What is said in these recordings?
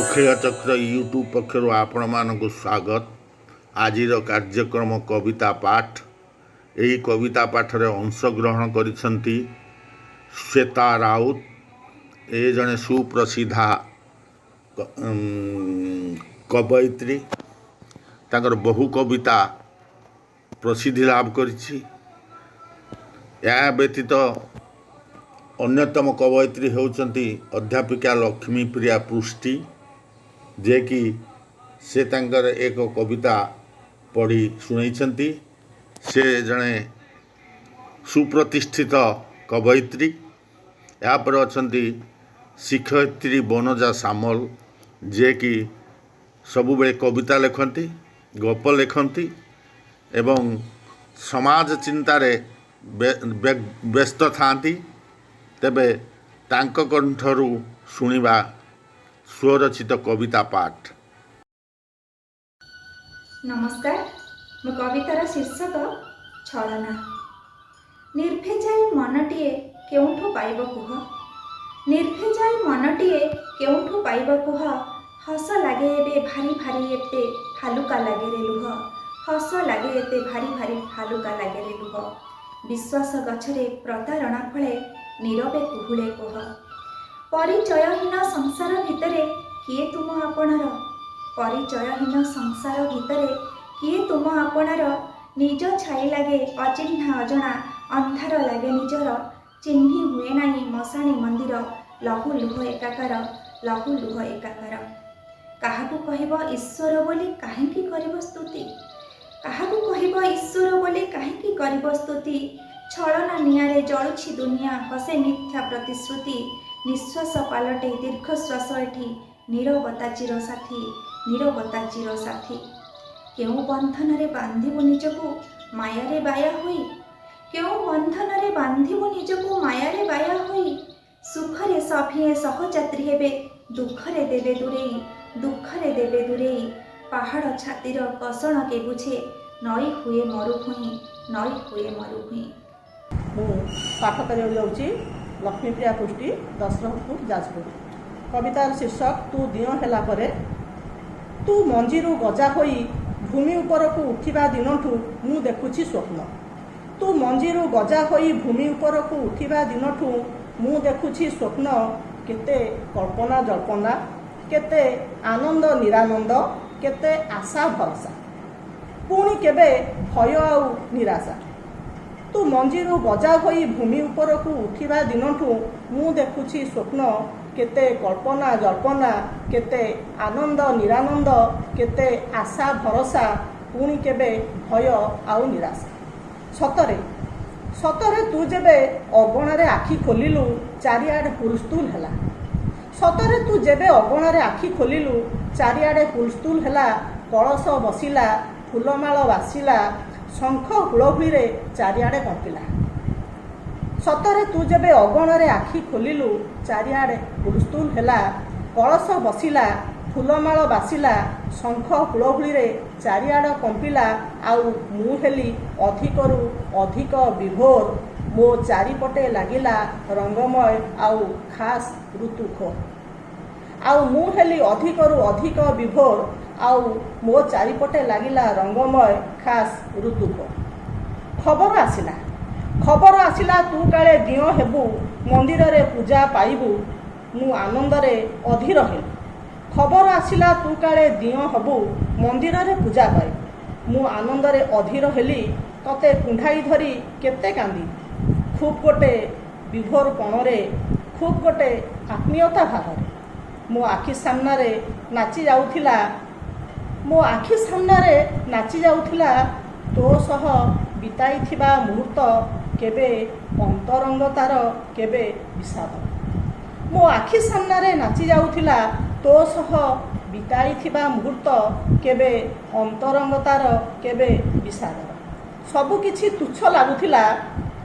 ଅକ୍ଷୟ ଚକ୍ର YouTube ପକ୍ଷରୁ ଆପଣମାନଙ୍କୁ ସ୍ୱାଗତ। ଆଜିର କାର୍ଯ୍ୟକ୍ରମ କବିତା ପାଠ। ଏହି କବିତା ପାଠରେ ଅଂଶଗ୍ରହଣ କରିଛନ୍ତି ଶ୍ୱେତା ରାଉତ। ଏ ଜଣେ ସୁପ୍ରସିଦ୍ଧା କବୟିତ୍ରୀ। ତାଙ୍କର ବହୁ କବିତା ପ୍ରସିଦ୍ଧି ଲାଭ କରିଛି। ଏହା ବ୍ୟତୀତ ଅନ୍ୟତମ କବୟିତ୍ରୀ ହେଉଛନ୍ତି ଅଧ୍ୟାପିକା ଲକ୍ଷ୍ମୀପ୍ରିୟା ପୃଷ୍ଟି, ଯିଏକି ସେ ତାଙ୍କର ଏକ କବିତା ପଢ଼ି ଶୁଣେଇଛନ୍ତି। ସେ ଜଣେ ସୁପ୍ରତିଷ୍ଠିତ କବୟିତ୍ରୀ। ଏହାପରେ ଅଛନ୍ତି ଶିକ୍ଷୟିତ୍ରୀ ବନଜା ସାମଲ, ଯିଏକି ସବୁବେଳେ କବିତା ଲେଖନ୍ତି, ଗପ ଲେଖନ୍ତି ଏବଂ ସମାଜ ଚିନ୍ତାରେ ବ୍ୟସ୍ତ ଥାଆନ୍ତି। ତେବେ ତାଙ୍କ କଣ୍ଠରୁ ଶୁଣିବା ସ୍ୱରଚିତ କବିତା ପାଠ। ନମସ୍କାର। ମୋ କବିତାର ଶୀର୍ଷକ ଛଳନା। ନିର୍ଭେଜାଲ ମନଟିଏ କେଉଁଠୁ ପାଇବ କୁହ? ନିର୍ଭେଜାଲ ମନଟିଏ କେଉଁଠୁ ପାଇବ କୁହ? ହସ ଲାଗେ ଏବେ ଭାରି ଭାରି, ଏତେ ହାଲୁକା ଲାଗେ ରେ ଲୁହ। ହସ ଲାଗେ ଏତେ ଭାରି ଭାରି, ହାଲୁକା ଲାଗେ ରେ ଲୁହ। ବିଶ୍ୱାସ ଗଛରେ ପ୍ରତାରଣା ଫଳେ, ନୀରବେ କୁହୁଳେ କୁହ। ପରିଚୟହୀନ ସଂସାର ଭିତରେ କିଏ ତୁମ ଆପଣାର? ପରିଚୟହୀନ ସଂସାର ଭିତରେ କିଏ ତୁମ ଆପଣାର? ନିଜ ଛାଇ ଲାଗେ ଅଚିହ୍ନା ଅଜଣା, ଅନ୍ଧାର ଲାଗେ ନିଜର। ଚିହ୍ନି ହୁଏ ନାହିଁ ମଶାଣି ମନ୍ଦିର, ଲହୁ ଲୁହ ଏକାକାର, ଲହୁ ଲୁହ ଏକାକାର। କାହାକୁ କହିବ ଈଶ୍ୱର ବୋଲି, କାହିଁକି କରିବ ସ୍ତୁତି? କାହାକୁ କହିବ ଈଶ୍ୱର ବୋଲି, କାହିଁକି କରିବ ସ୍ତୁତି? ଛଳନା ନିଆଁରେ ଜଳୁଛି ଦୁନିଆ, ହସେ ମିଥ୍ୟା ପ୍ରତିଶ୍ରୁତି। ନିଶ୍ୱାସ ପାଲଟେ ଦୀର୍ଘଶ୍ୱାସ ଏଠି, ନୀରବତା ଚିର ସାଥୀ, ନୀରବତା ଚିର ସାଥୀ। କେଉଁ ବନ୍ଧନରେ ବାନ୍ଧିବୁ ନିଜକୁ ମାୟାରେ ବାୟା ହୋଇ? କେଉଁ ବନ୍ଧନରେ ବାନ୍ଧିବୁ ନିଜକୁ ମାୟାରେ ବାୟା ହୋଇ? ସୁଖରେ ସଭିଏଁ ସହଯାତ୍ରୀ ହେବେ, ଦୁଃଖରେ ଦେବେ ଦୂରେଇ, ଦୁଃଖରେ ଦେବେ ଦୂରେଇ। ପାହାଡ଼ ଛାତିର କଷଣ କେ ବୁଝେ? ନଈ ହୁଏ ମରୁଭୂଇଁ, ନଈ ହୁଏ ମରୁଭୂଇଁ। ମୁଁ ପାଠ କରିବାକୁ ଯାଉଛି, ଲକ୍ଷ୍ମୀପ୍ରିୟା ପୃଷ୍ଟି, ଦଶରଥପୁର, ଯାଜପୁର। କବିତାର ଶୀର୍ଷକ ତୁ ଦିଅଁ ହେଲା ପରେ। ତୁ ମଞ୍ଜିରୁ ଗଜା ହୋଇ ଭୂମି ଉପରକୁ ଉଠିବା ଦିନଠୁ ମୁଁ ଦେଖୁଛି ସ୍ୱପ୍ନ। ତୁ ମଞ୍ଜିରୁ ଗଜା ହୋଇ ଭୂମି ଉପରକୁ ଉଠିବା ଦିନଠୁ ମୁଁ ଦେଖୁଛି ସ୍ୱପ୍ନ। କେତେ କଳ୍ପନା ଜଳ୍ପନା, କେତେ ଆନନ୍ଦ ନିରାନନ୍ଦ, କେତେ ଆଶା ଭରସା, ପୁଣି କେବେ ଭୟ ଆଉ ନିରାଶା। ତୁ ମଞ୍ଜିରୁ ଗଜା ହୋଇ ଭୂମି ଉପରକୁ ଉଠିବା ଦିନଠୁ ମୁଁ ଦେଖୁଛି ସ୍ୱପ୍ନ। କେତେ କଳ୍ପନା ଜଳ୍ପନା, କେତେ ଆନନ୍ଦ ନିରାନନ୍ଦ, କେତେ ଆଶା ଭରସା, ପୁଣି କେବେ ଭୟ ଆଉ ନିରାଶା। ସତରେ ସତରେ ତୁ ଯେବେ ଅଗଣାରେ ଆଖି ଖୋଲିଲୁ, ଚାରିଆଡ଼େ ହୁଲସ୍ତୁଲ ହେଲା। ସତରେ ତୁ ଯେବେ ଅଗଣାରେ ଆଖି ଖୋଲିଲୁ, ଚାରିଆଡ଼େ ହୁଲସ୍ତୁଲ ହେଲା। କଳସ ବସିଲା, ଫୁଲମାଳ ବାସିଲା, ଶଙ୍ଖ ହୁଳହୁଳିରେ ଚାରିଆଡ଼େ କମ୍ପିଲା। ସତରେ ତୁ ଯେବେ ଅଗଣାରେ ଆଖି ଖୋଲିଲୁ, ଚାରିଆଡ଼େ ହୁଲସ୍ତୁଲ ହେଲା। କଳସ ବସିଲା, ଫୁଲମାଳ ବାସିଲା, ଶଙ୍ଖ ହୁଳହୁଳିରେ ଚାରିଆଡ଼ କମ୍ପିଲା। ଆଉ ମୁଁ ହେଲି ଅଧିକରୁ ଅଧିକ ବିଭୋର, ମୋ ଚାରିପଟେ ଲାଗିଲା ରଙ୍ଗମୟ ଆଉ ଖାସ୍ ଋତୁଖୋର। ଆଉ ମୁଁ ହେଲି ଅଧିକରୁ ଅଧିକ ବିଭୋର, ଆଉ ମୋ ଚାରିପଟେ ଲାଗିଲା ରଙ୍ଗମୟ ଖାସ୍ ଋତୁଖୋର। ଖବର ଆସିଲା, ଖବର ଆସିଲା, ତୁ କାଳେ ଦିଅଁ ହେବୁ, ମନ୍ଦିରରେ ପୂଜା ପାଇବୁ। ମୁଁ ଆନନ୍ଦରେ ଅଧୀର ହେଲି। ଖବର ଆସିଲା, ତୁ କାଳେ ଦିଅଁ ହବୁ, ମନ୍ଦିରରେ ପୂଜା ପାଇବୁ। ମୁଁ ଆନନ୍ଦରେ ଅଧୀର ହେଲି। ତତେ କୁଣ୍ଢାଇ ଧରି କେତେ କାନ୍ଦିଲି, ଖୁବ୍ ଗୋଟେ ବିଭୋର ପଣରେ, ଖୁବ୍ ଗୋଟେ ଆତ୍ମୀୟତା ଭାବରେ। ମୋ ଆଖି ସାମ୍ନାରେ ନାଚି ଯାଉଥିଲା, ମୋ ଆଖି ସାମ୍ନାରେ ନାଚି ଯାଉଥିଲା ତୋ ସହ ବିତାଇଥିବା ମୁହୂର୍ତ୍ତ, କେବେ ଅନ୍ତରଙ୍ଗତାର, କେବେ ବିଷାଦ। ମୋ ଆଖି ସାମ୍ନାରେ ନାଚି ଯାଉଥିଲା ତୋ ସହ ବିତାଇଥିବା ମୁହୂର୍ତ୍ତ, କେବେ ଅନ୍ତରଙ୍ଗତାର, କେବେ ବିଷାଦର। ସବୁକିଛି ତୁଚ୍ଛ ଲାଗୁଥିଲା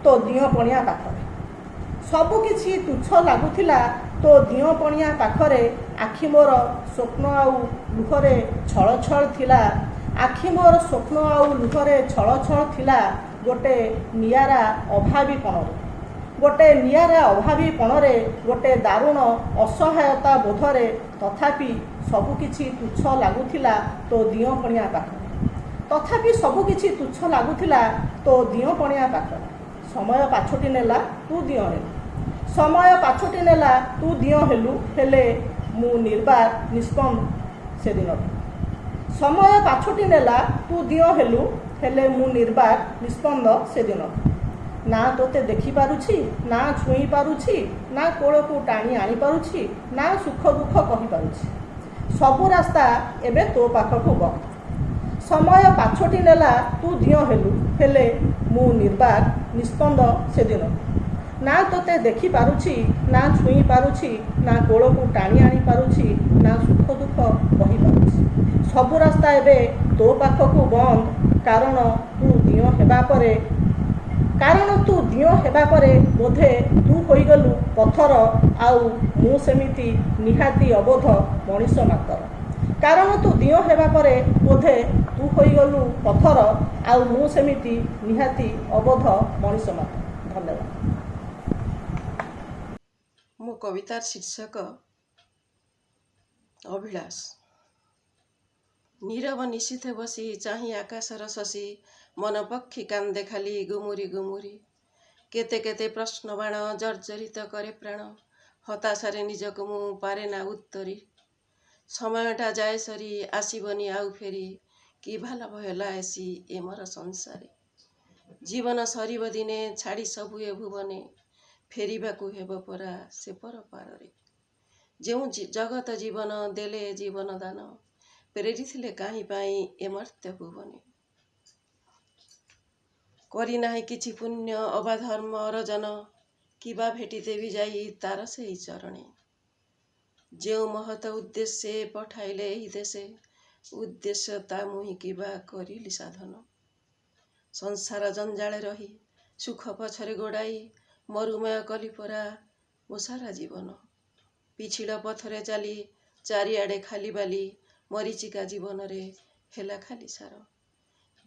ତୋ ଦିଅଁ ପଣିଆ ପାଖରେ। ସବୁକିଛି ତୁଚ୍ଛ ଲାଗୁଥିଲା ତୋ ଦିଅଁ ପଣିଆ ପାଖରେ। ଆଖି ମୋର ସ୍ୱପ୍ନ ଆଉ ଲୁହରେ ଛଳ ଛଳ ଥିଲା। ଆଖି ମୋର ସ୍ୱପ୍ନ ଆଉ ଲୁହରେ ଛଳ ଛଳ ଥିଲା, ଗୋଟେ ନିଆରା ଅଭାବୀପଣରେ, ଗୋଟେ ନିଆରା ଅଭାବୀପଣରେ, ଗୋଟେ ଦାରୁଣ ଅସହାୟତା ବୋଧରେ। ତଥାପି ସବୁକିଛି ତୁଚ୍ଛ ଲାଗୁଥିଲା ତୋ ଦିଅଁ ପଣିଆ ପାଖରେ। ତଥାପି ସବୁକିଛି ତୁଚ୍ଛ ଲାଗୁଥିଲା ତୋ ଦିଅଁ ପଣିଆ ପାଖରେ। ସମୟ ପାଛୋଟି ନେଲା, ତୁ ଦିଅଁ ହେଲୁ। ସମୟ ପାଛୋଟି ନେଲା, ତୁ ଦିଅଁ ହେଲୁ, ହେଲେ ମୁଁ ନିର୍ବାକ ନିଷ୍ପନ୍ଦ ସେଦିନଠୁ। ସମୟ ପାଛୋଟି ନେଲା, ତୁ ଦିଅଁ ହେଲୁ, ହେଲେ ମୁଁ ନିର୍ବାକ ନିଷ୍ପନ୍ଦ ସେଦିନଠୁ। ନା ତୋତେ ଦେଖିପାରୁଛି, ନା ଛୁଇଁ ପାରୁଛି, ନା କୋଳକୁ ଟାଣି ଆଣିପାରୁଛି, ନା ସୁଖ ଦୁଃଖ କହିପାରୁଛି। ସବୁ ରାସ୍ତା ଏବେ ତୋ ପାଖକୁ ବନ୍ଦ। ସମୟ ପାଛୋଟି ନେଲା, ତୁ ଦିଅଁ ହେଲୁ, ହେଲେ ମୁଁ ନିର୍ବାକ ନିଷ୍ପନ୍ଦ ସେଦିନ। ନା ତୋତେ ଦେଖିପାରୁଛି, ନା ଛୁଇଁ ପାରୁଛି, ନା କୋଳକୁ ଟାଣି ଆଣିପାରୁଛି, ନା ସୁଖ ଦୁଃଖ କହିପାରୁଛି। ସବୁ ରାସ୍ତା ଏବେ ତୋ ପାଖକୁ ବନ୍ଦ। କାରଣ ତୁ ଦିଅଁ ହେବା ପରେ, କାରଣ ତୁ ଦିଅଁ ହେବା ପରେ ବୋଧେ ତୁ ହୋଇଗଲୁ ପଥର, ଆଉ ମୁଁ ସେମିତି ନିହାତି ଅବୋଧ ମଣିଷ ମାତର। କାରଣ ତୁ ଦିଅଁ ହେବା ପରେ ବୋଧେ ତୁ ହୋଇଗଲୁ ପଥର, ଆଉ ମୁଁ ସେମିତି ନିହାତି ଅବୋଧ ମଣିଷ ମାତର। ଧନ୍ୟବାଦ। ମୋ କବିତାର ଶୀର୍ଷକ ଅଭିଳାଷ। ନୀରବ ନିଶୀଥେ ବସି ଚାହିଁ ଆକାଶର ଶଶୀ, ମନ ପକ୍ଷୀ କାନ୍ଦେ ଖାଲି ଗୁମୁରି ଗୁମୁରି। କେତେ କେତେ ପ୍ରଶ୍ନ ବାଣ ଜର୍ଜରିତ କରେ ପ୍ରାଣ, ହତାଶାରେ ନିଜକୁ ମୁଁ ପାରେ ନା ଉତ୍ତରି। ସମୟଟା ଯାଏ ସରି, ଆସିବନି ଆଉ ଫେରି, କି ଲାଭ ହେଲା ଆସି ଏ ମୋର ସଂସାରେ। ଜୀବନ ସରିବ ଦିନେ, ଛାଡ଼ି ସବୁ ଏ ଭୁବନେ, ଫେରିବାକୁ ହେବ ପରା ସେ ପର ପାରରେ। ଯେଉଁ ଜଗତ ଜୀବନ ଦେଲେ ଜୀବନ ଦାନ, ପ୍ରେରିଥିଲେ କାହିଁ ପାଇଁ ଏ ମର୍ତ୍ତ୍ୟ ଭୁବନେ। କରିନାହିଁ କିଛି ପୁଣ୍ୟ ଅବା ଧର୍ମ ଅରଜନ, କିବା ଭେଟି ଦେବି ଯାଇ ତାର ସେଇ ଚରଣେ। ଯେଉଁ ମହତ ଉଦ୍ଦେଶ୍ୟେ ପଠାଇଲେ ଏହି ଦେଶେ, ଉଦ୍ଦେଶ୍ୟ ତା ମୁହିଁ କିବା କରିଲି ସାଧନ। ସଂସାର ଜଞ୍ଜାଳେ ରହି ସୁଖ ପଛରେ ଗୋଡ଼ାଇ, ମରୁମୟ କଲି ପରା ମୋ ସାରା ଜୀବନ। ପିଛିଳ ପଥରେ ଚାଲି ଚାରିଆଡ଼େ ଖାଲି ବାଲି, ମରିଚିକା ଜୀବନରେ ହେଲା ଖାଲି ସାର।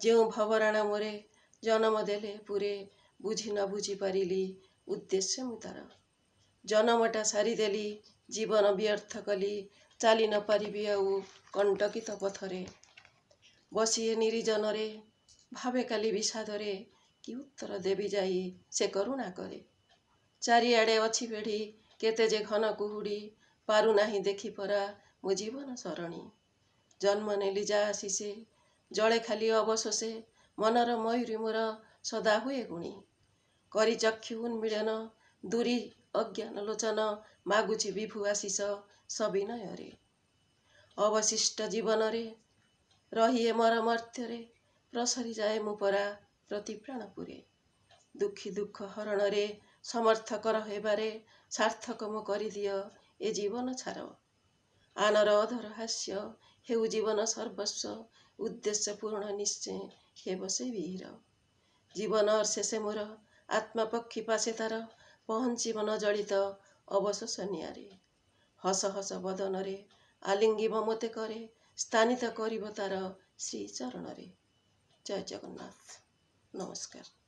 ଯେଉଁ ଭବରାଣ ମୋରେ ଜନମ ଦେଲେ ପୁରେ, ବୁଝି ନ ବୁଝି ପାରିଲି ଉଦ୍ଦେଶ୍ୟ ମୁଁ ତାର। ଜନମଟା ସାରିଦେଲି, ଜୀବନ ବ୍ୟର୍ଥ କଲି, ଚାଲି ନ ପାରିବି ଆଉ କଣ୍ଟକିତ ପଥରେ। ବସି ଏ ନିରିଜନରେ ଭାବେ କାଲି ବିଷାଦରେ, କି ଉତ୍ତର ଦେବି ଯାଇ ସେ କରୁଣା କରେ। ଚାରିଆଡ଼େ ଅଛି ବେଢ଼ି କେତେ ଯେ ଘନ କୁହୁଡ଼ି, ପାରୁନାହିଁ ଦେଖି ପରା ମୋ ଜୀବନ ସରଣୀ। ଜନ୍ମ ନେଲି ଯା ଆଶିଷେ, ଜଳେ ଖାଲି ଅବଶୋଷେ, ମନର ମୟୂରୀ ମୋର ସଦା ହୁଏ ଗୁଣି। କରି ଚକ୍ଷୁ ଉନ୍ମୀଳନ ଦୂରି ଅଜ୍ଞାନ ଲୋଚନ, ମାଗୁଛି ବିଭୁ ଆଶିଷ ସବିନୟରେ। ଅବଶିଷ୍ଟ ଜୀବନରେ ରହି ଏ ମର ମର୍ତ୍ତ୍ୟରେ, ପ୍ରସରି ଯାଏ ମୁଁ ପରା ପ୍ରତି ପ୍ରାଣପୁରେ। ଦୁଃଖୀ ଦୁଃଖ ହରଣରେ ସମର୍ଥକର ହେବାରେ, ସାର୍ଥକ ମୋ କରିଦିଅ ଏ ଜୀବନ ଛାର। ଆନର ଅଧର ହାସ୍ୟ ହେଉ ଜୀବନ ସର୍ବସ୍ୱ, ଉଦ୍ଦେଶ୍ୟ ପୂରଣ ନିଶ୍ଚୟ ହେବ ସେ ବୀର। ଜୀବନ ଶେଷେ ମୋର ଆତ୍ମା ପକ୍ଷୀ ପାଶେ ତାର, ପହଞ୍ଚିବ ନ ଜଳିତ ଅବଶୋଷ ନିଆଁରେ। ହସ ହସ ବଦନରେ ଆଲିଙ୍ଗିବ ମୋତେ କରେ, ସ୍ଥାନିତ କରିବ ତାର ଶ୍ରୀଚରଣରେ। ଜୟ ଜଗନ୍ନାଥ, ନମସ୍କାର।